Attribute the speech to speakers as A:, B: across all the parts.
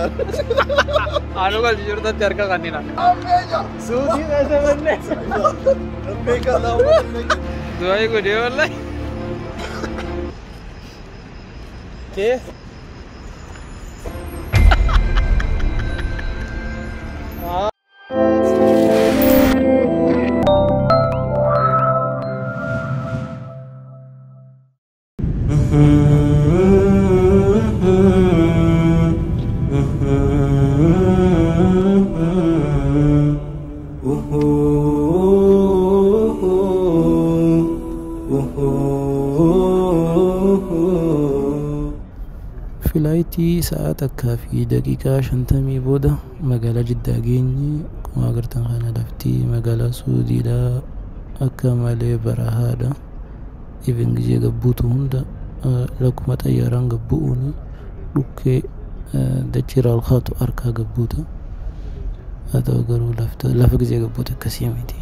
A: Anu jirtatti harka kannina.
B: Suutii keessa
A: Du'aa godhee wallahi.
B: Kee?
C: Filaayitii sa'a 1:50 booda magaalaa Jiddaa geenye. Akkuma agartan kana lafti magaalaa Suudiidha, akka malee barahaadha. Even gizee gabbuutu hunda lakkuma xayyaaraan gabbu'uuni dhukkee dachiirraa ol kaatu harkaa gabbuuta. Haa ta'u garuu lafa gizee gabbuutu akkasii miti.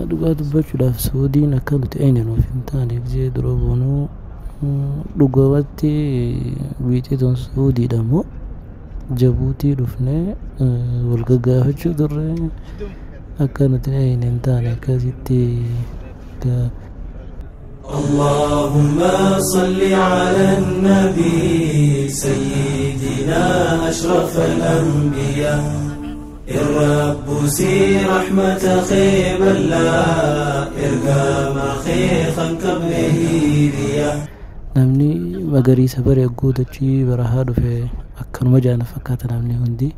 C: Dhugaa dubbachuudhaaf Suudiin akka nuti eenyu nuuf hin taane gizee dura boonuu dhugumatti biixituun Suudiidha moo Jabuutii dhufnee wal gaggaafachuu turre, akka nuti eenyu hin taane akkasitti.
D: اللهم صل على النبي سيدنا أشرف الأنبياء الرب سي رحمة خيب الله إرقام خيخا قبله ريا.
C: Namni magariisa bare guutachii barahaa dhufe akkanuma jaana fakkaata namni hundi.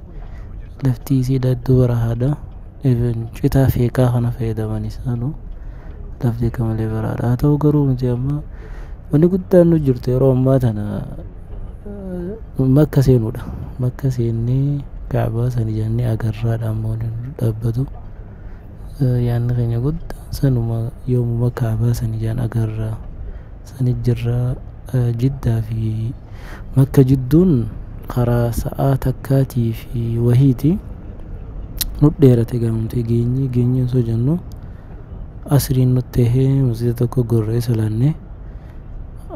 C: Lafti isiidha iddoo barahaadha. Even citaa feeqaa kana fayyadaman isaanuu lafti akka malee barahaadha. Haa ta'u garuu nuti amma wanni guddaan nu jirtu yeroo ammaa tana Makka seenuudha. Makka seennee Kaabaa sana jennee agarraadha amma waliin dhaabbatu. Yaadni keenya guddaan sanuma, yoomuma Kaabaa sana ijaan agarra sani jirra. Jiddaa fi Makka jidduun karaa sa'aa 1 fi wahiiti nu dheerate. Gaamtee geenye geenye osoo jennu asriin nutti tahee masjida tokko gorree salaannee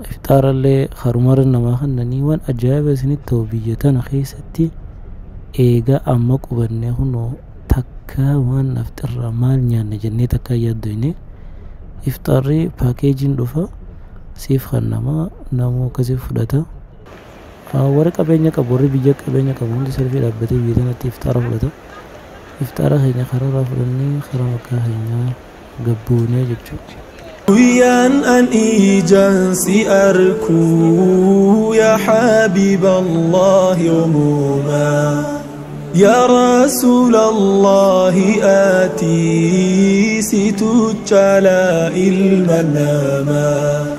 C: ifxaarallee harumarra namaa kennanii. Waan ajaa'iba isinitti ta'u, biyya tana keessatti eegaa amma qubannee kunoo takkaa waan afxirraa maal nyaanna jennee takkaa yaaddoyne. Ifxaarri paakeejiin dhufa, siif kennamaa, namuu akkasii fudhata. Warri qabeenya qabu, warri biyya qabeenya qabu hundi salfii dhaabbatee biyya tanatti ifxaara fudhata. Ifxaara keenya karaarraa fudhannee karaa Makkaa keenyaa gabbuunee jechuudha.
D: Guyyaan an ijaan si arkuu yaa حبيب الله yoomuma yaa رسول الله ati situ caalaa ilma namaa.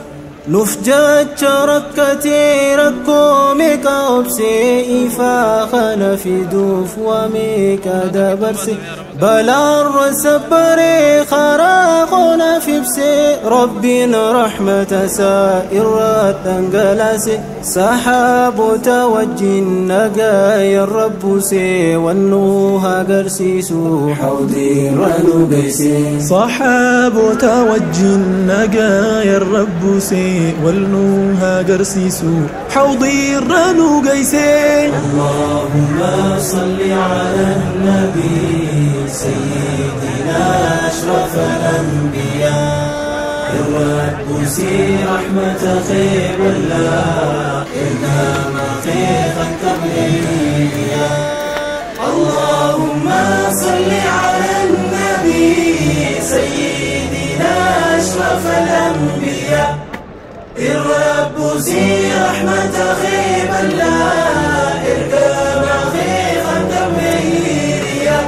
E: Nuuf jecha rakkatee rakkoo meeqa obsee, ifaa kana fiduuf waa meeqa dabarse, balaarra sabbaree karaa qonaaf ibsee, Rabbiin rahmata isaa irraa dhangalaase, sahaabota wajjin nagaaya rabbusee, wannuu agarsiisu hawdiirra nu geesse.
D: Saxaabota wajjin nagaaya rabbusee, walnuu agarsiisu hawdiirra nu geesse.
E: اللهم صل على النبي سيدنا أشرف الأنبياء الرب سي رحمة خير الله إرقام خيخا قبليا. اللهم صل على النبي سيدنا أشرف الأنبياء الرب سي رحمة خيب الله إرقام خيخا قبليا.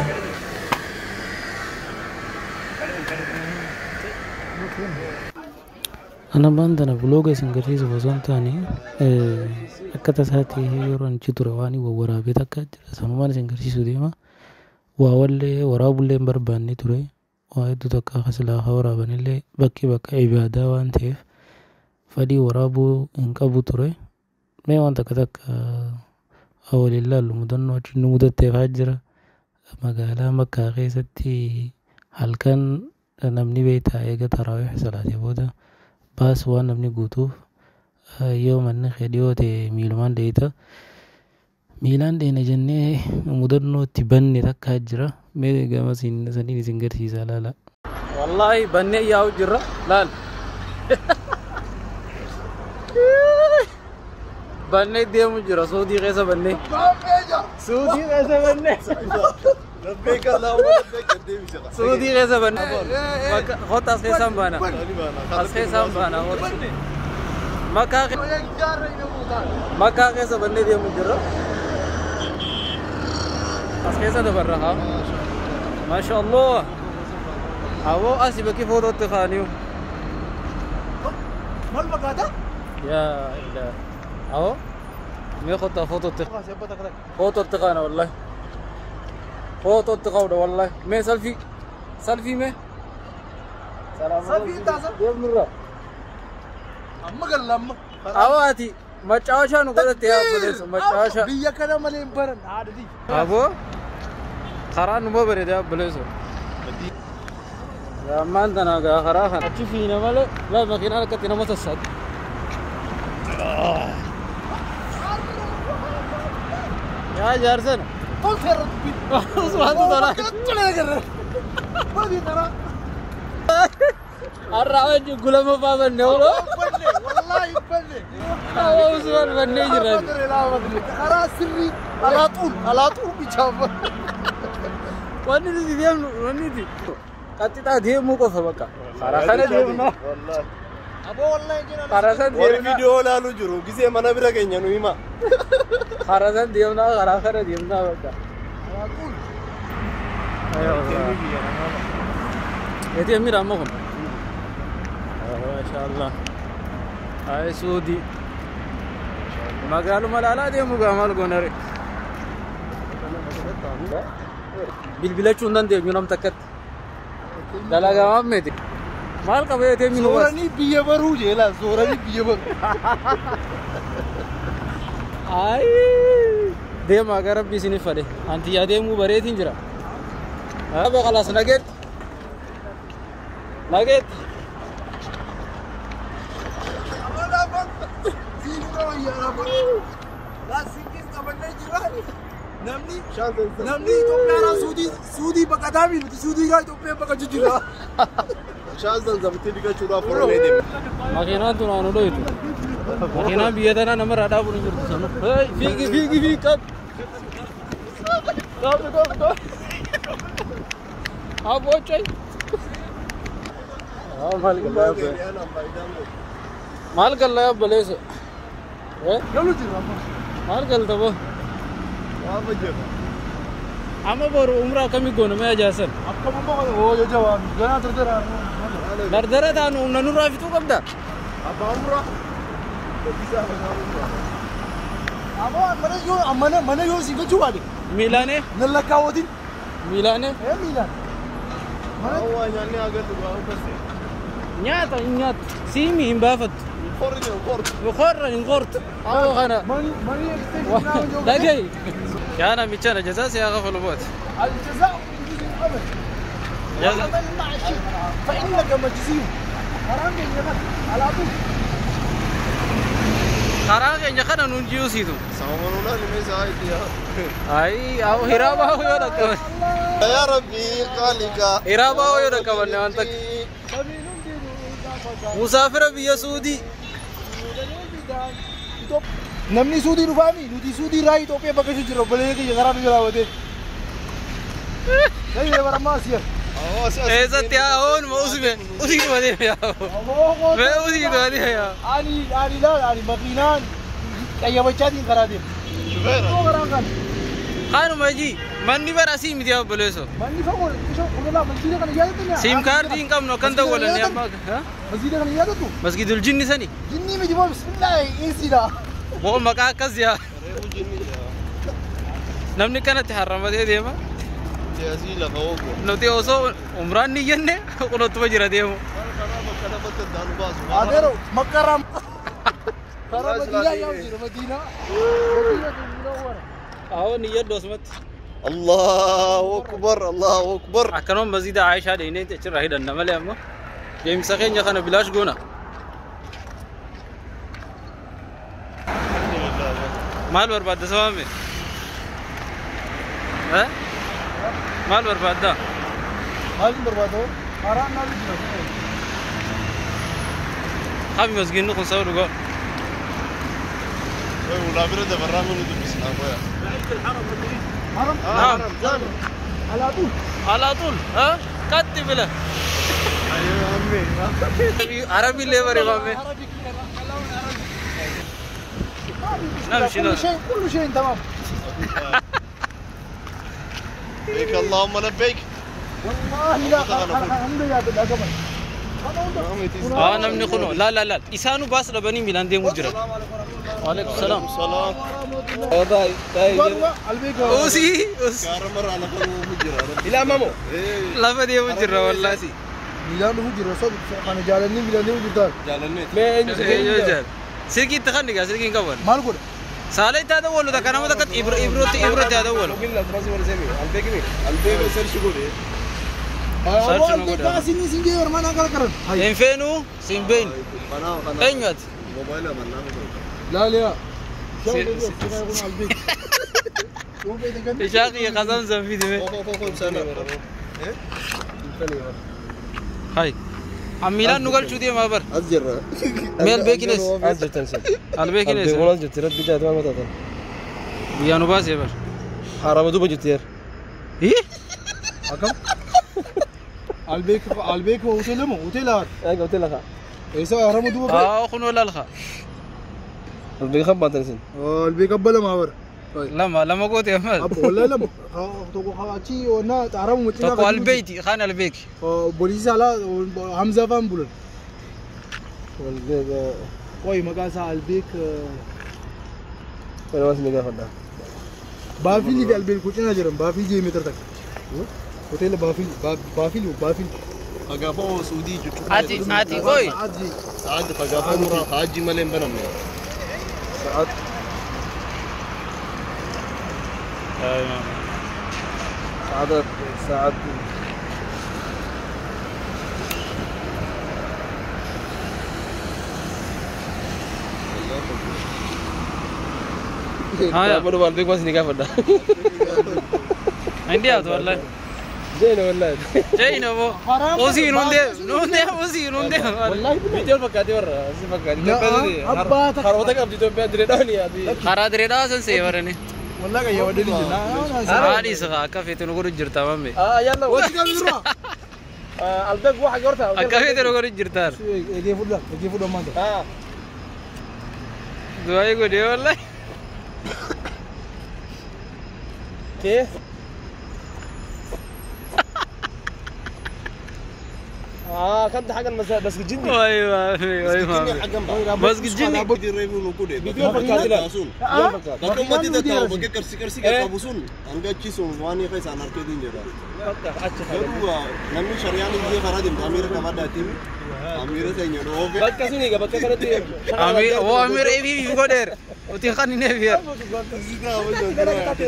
C: Ana ammaan tana vlooga isin agarsiisuuf osoo hin taane, akka tasaa ta'ee yeroo ani achi ture waan wawwaraabee takka jira, sanumaan isin agarsiisuu deema. Waa wallee waraabullee hin barbaanne ture. Waa hedduu takka akka silaa haa waraabanillee bakki bakka ibaadaa waan ta'eef fedhii waraabuu hin qabu ture. Mee waan takka takka haa waliin ilaallu, mudannoo achi nu mudattee fa'aa jira. Magaalaa Makkaa keessatti halkan namni beektaa eega taraawih salaatee booda baas waan namni guutuuf Yoo manni kee dhiyoo ta'e miilumaan dheeyita. Miilaan dheena jennee mudannoo itti banne takkaa jira. Mee gama saniin isin garsiisa laala.
A: Wallaahi bannee yaa'u jirra laal. Bannee deemu jira Suudii keessa bannee. Suudii keessa bannee. Suudii keessa bannee. Kottu as keessaan baana. As keessaan baana. Makkaa keessa bannee deemu jirra. As keessa dabarra haa. Maasha Allah. Awoo asii bakki footootti kaaniyu.
B: Maal fakkaata?
A: Yaa ilaa. Awoo. Mee kottaa footootti. Footootti kaana wallahi. Footootti kaa'udha wallahi. Mee salfii. Salfii mee.
B: Salfii taasa.
A: Deemnurra.
B: Amma galla amma.
A: Awoo ati macaashaa nu godhatte yaa obboleessa macaashaa.
B: Biyya kana malee hin baran haadha.
A: Aboo karaa numa bareeda yaa obboleessa. Ammaan tana gaa karaa kana. Achi fiina malee laa makiinaan akkatti nama sassaatti. Yaa jaarsana.
B: Tolteerra dubbi.
A: Usmaantu tolaa.
B: Tolee agarra. Baadii karaa.
A: Har'a wajjin gulama faa bannee ooloo.
B: Wallaahi banne.
A: Awwa Usmaan bannee jiran.
B: Karaa sirrii alaa xuul alaa xuul bichaaf.
A: Wanni nuti deemnu wanni nuti qaxxixaa deemuu qofa bakka. Karaa kana deemna.
B: Aboo wallaahi jira.
A: Karaa san
F: Warri
A: deemna.
F: viidiyoo ilaalu jiru gisee mana bira keenya nu hima.
A: Karaa san deemna karaa kana deemna bakka.
B: Alaa xuul.
A: ATM mira amma kun. Maasha Allah. Ay Suudii. Magaaluma laalaa deemu gaa maal goonare. Bilbilachuu hin dandeenyu nam takkatti. Dalagaa miti. Maal qaba ATM nu baas.
B: Sooranii biyya baruu jeela sooranii biyya baruu.
A: Ay deemaa gara rabbi isiniif fadhe. Anti yaa deemuu bareetiin jira. Aba khalaas nageetti. Nageetti.
B: Namni namni Itoophiyaadhaa Suudii Suudii baqataa miti nuti Suudii gaa Itoophiyaa baqachuu jira.
F: Bishaan zanzabatti dhiqachuudhaaf oromee deema.
A: Makiinaan tun aanu dhoytu. Makiinaan biyya tanaa namarraa dhaabuun hin jirtu sanu. Hey, fiigi fiigi fiigi qab. Qab qab qab. Aboo coy. Maal gallaa maal gallaa obboleessa.
B: Galu jira amma.
A: Maal galta boo. Amma boru umraa akkamii goona mee ajaasan.
B: Akkuma boqota hoo jajjabaa ganaa dardara.
A: Dardara taanu humna nurraa fixuu qabda.
B: Abbaa umraa. Aboo mana yoo mana mana yoo si gochuu baate.
A: Miilaanee.
B: Nan lakkaawwatin.
A: Miilaanee.
B: Ee miilaan. Mana
F: Waa nyaanni agarru waa uffise.
A: Nyaata hin nyaattu. Siimii hin baafattu.
F: Qorri hin qortu.
A: Qorra hin qortu. Awoo kana.
B: mani mani extension naa yoo.
A: Dhagahi. Yaa namicha na jazaa si haa kafalu booti.
B: الجزاء من جنس العمل. والعمل مع الشرك فإنك مجزي. حرام يا على طول.
A: Karaa keenya kana nuun ji'uusiitu.
F: Samanuudhaan himee isaa itti yaa.
A: Ayi hiraa bahu yoo dhaqqaban.
F: Yaa Rabbi qaalika.
A: Hiraa bahu yoo dhaqqabanne waan takka. Musaafira biyya Suudii.
B: Namni Suudii dhufaami nuti Suudii irraa Itoophiyaa bakka ishee jirra obboleeyya kiyya karaa nu jalaa batee. Gayyee baramaa asii.
A: Eessatti haa ooluma usime usii dhuma deeme yaa. Mee usii dhuma deeme yaa.
B: Ani ani laal ani makiinaan qayyabachaatiin karaa deema.
F: Shufeera.
B: Karaan kana.
A: Kanuma ji manni bara asii miti yaa obboleesso.
B: Manni fagoo ishoo qullaa masjiida kana yaadattu.
A: Siim kaardii hin qabnu akkan ta'u walanne amma.
B: Masjiida kana yaadattu.
A: Masgiidul jinni sani.
B: Jinnii miti moo bismillaahi insiidha.
A: Boo maqaa akkas yaa. Namni kanatti harramatee deema.
F: Asii lafa oogoo.
A: Nuti osoo umraan ni jenne qulottuma jira deemu.
F: Karaa bakka lafatti addaan baasu.
B: Adeero makkaraa. Karaa Madiinaa yaa'u jira Madiinaa. Madiinaa wara.
A: Awoo ni yaddu asumatti.
F: Allahu akbar Allahu akbar.
A: Akkanuma masjiida Aayishaa dheenee achirraa hidhanna malee amma deemsa keenya kana bilaash goona. Maal barbaadda sababni? Eh? Maal barbaadda?
B: Maal barbaadda? Haraan maal jira?
A: Kami masjidni kun sabab dhugaa.
F: ولا برد برامج ندبسنا اخويا.
B: حرم؟
A: نعم.
B: على طول.
A: على طول ها؟ كتب له.
F: ايوه يا عمي.
A: عربي ليبر يا عمي. نمشي
B: كل شيء كل شيء تمام.
F: لبيك اللهم لبيك.
B: والله لا الحمد لله بالعقبه.
A: Namni kun la la la isaanu baas dhabanii miilaan deemuu jira. Waalaikum salaam.
F: Salaam.
A: Usii usii.
F: Ila mamo.
A: Lafa deemuu jirra wallahi.
B: Miilaan dhufuu jira kana jaalannii miilaan deemuu jirtaan.
F: Jaalannee.
A: Mee eenyu jaalladhe. Silkii itti kan dhigaa silkiin qaban.
B: Maal godha?
A: Saala itti haa dawwalu takka nama takka ibrootti ibrootti haa dawwalu.
F: Albeekni search godhe.
A: Hin feenu siin beeynu. Eenyu ati?
B: لا لا.
A: Ishaaqii qasam fidi mee. Hay. Miilaan nu galchuu deemaa bar.
F: As jirra.
A: Mee albeekines?
E: As jirtan sen.
A: Albeekines.
E: Albeekun as jirti rabbi jaatu waan taatan.
A: Guyyaa nu baasee bar.
E: Harama duuba jirti yer.
A: Hii?
B: Akkam? Albeek albeek hoteela moo hoteela?
E: Eega hoteela kaa.
B: Eessa harama duuba?
A: Haa kun walaal kaa.
E: Albeek kan baatan isin.
B: Albeek abba lama bar.
A: Lama lama goote ammas.
B: Abba wallahi lama. Tokko achi onna harama mucina.
A: Tokko albeeti kaan albeeki.
B: Booliisii alaa Hamza faan bulan.
E: Albeek.
B: Qoy maqaan isaa albeek.
E: Kana waan isin gaafadha.
B: Baafilii fi albeek kucina jiran baafii jee meetira takka. Hoteela baafil baafil baafil.
F: Hagaafoo Suudii jechuudha.
A: Ati ati qoy.
F: Sa'aati hagaafoo muraa hajji malee hin banamne.
E: Sa'aat. Sa'aat sa'aat.
A: Haa.
E: Baru albeek waan isin gaafadha.
A: Hindi yaatu wallahi.
E: Jeena wallahi.
A: Jeena bo. Usii nuun deem nuun deem usii nuun deem.
B: Wallahi
E: Miidiyoon fakkaatee warra si fakkaatee.
B: Abbaa takka.
E: Haroota qabdi Itoophiyaa diree dhaani yaati.
A: Karaa diree dhaa san see barani.
B: Wallahi qayya wadani jira.
A: Haadhi isa akka feete nu godhu jirta mamme.
E: Ah yalla.
B: Wati qabdi dura.
E: Albeek waxa gorta.
A: Akka feete nu godhu jirta.
B: Eegee fudha eegee fudha maanta.
E: Ah.
A: Du'aa godhe wallahi.
E: كيف؟ كنت حاجة المساء بس الجني.
A: ايوه ايوه بس الجني.
F: فيديو فكاتي لكن ما تدتا وبك كرسي كرسي كابوسون انغا تشيسون واني خيس انا اركيدين جدا. نمي شريان زي فرادم امير كما داتيم امير سينيور اوفي
E: بك سوني بك كانت
A: امير هو امير اي بي غودر وتي خاني نبير.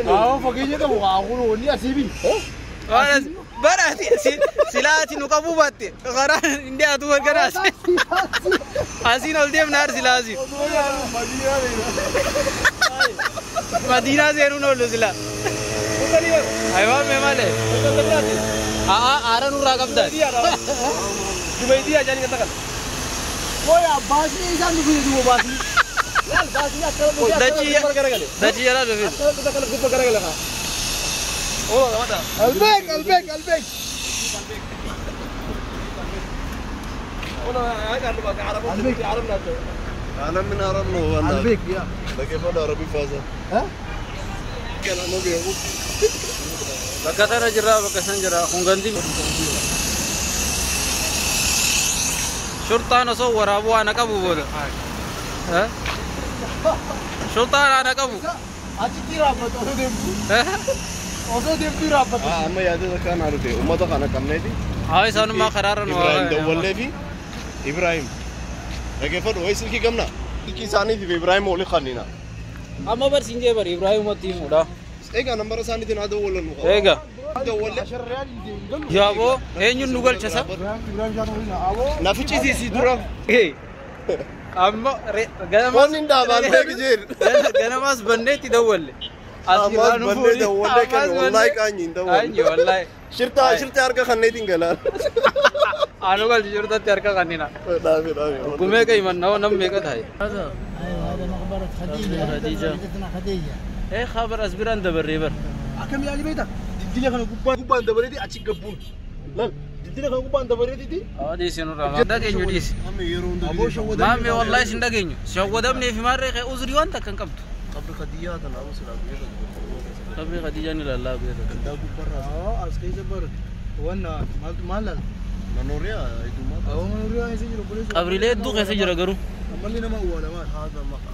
B: اه فكيني ده وعقول وني اسيبي.
A: Barati silaati nu qabu baatte karaan hindi atu gargaras asiin ol deemna har silaasi madiinaa seenuun oollu sila ayiwaa mee malee aara nurraa qabdaa
E: Dubaydiyaa jaanii kan takan.
B: Oya baasni isaan nu fide duuba baasni.
E: Laal baasni akkana
A: Dachii dachii jalaa dhufe.
E: Akkana gubba garagale kaa.
B: البيك البيك البيك.
F: انا من عربنا وانا
B: البيك يا
F: لكن انا عربي فازا.
B: ها؟
F: كان انا بيقول
A: Bakka tana jirra bakka san jira kun gandi. Shurtaan osoo waraabuu ana qabu booda. Shurtaan ana qabu.
B: Achitti raaffatu osoo deemtu. Osoo deemtu raaffatu.
F: Amma yaada kana arge ummata kana qabneeti.
A: Haa isaanumaa karaarra nu
F: Ibrahim dawwallee fi Ibrahim dhaggeeffadhu wayi silkii qabna. Silkii isaaniitiif Ibrahim olii kannina.
A: Amma barsiin jee bari Ibrahimatti himuudha.
F: Egaa nambara isaaniitiin haa dawwallannu.
A: Egaa.
F: Dawwalle.
A: Yaaboo eenyuun nu galcha sa?
B: Ibrahim Ibrahim shaatu waliin aboo.
F: Na ficcisiisi dura.
A: Amma ganamas
F: Wanni hin dhaabaan beeku jeer.
A: Ganamas banneetti dawwalle.
F: Ammas bannee dawwallee kan wallahi qaanyi hin dawwalle.
A: Qaanyi wallahi.
F: Shirtaa shirtaa harka kanneetiin galaan.
A: Anu galchi shirtatti harka kannina.
F: Dhaabe dhaabe.
A: Gumee ka himannaa nam meeqa taa'e.
B: ايوه هذا مقبرة خديجة.
A: خديجة.
B: سيدتنا خديجة.
A: Ee khabar as biraan dabarree bar.
B: Akkam ilaali beektaa? Dildila kana gubbaa gubbaan dabareeti achi gabbuun. Laal dildila kana gubbaan dabareeti.
A: Dhiisi nurraa. Dhageenyu dhiisi.
F: Amma yeroo hunda
B: Aboo shawwadamni.
A: Maammee wallahi sin dhageenyu. Shawwadamnee fi maarree kee uzrii waan takka hin qabdu.
F: Qabri Khadijaa tana amma silaa guyyaa tokko.
A: Qabri Khadijaa ni lallaa guyyaa tokko.
F: Gandaa gubbarraa.
B: As keessa bara. Wanna maaltu maal laala?
F: Manooriyaa heddummaa.
B: Awwa manooriyaa eessa jiru?
A: Qabriilee hedduu keessa jira garuu.
B: Ammallee nama awwaalamaa.
F: Haadha maqaa.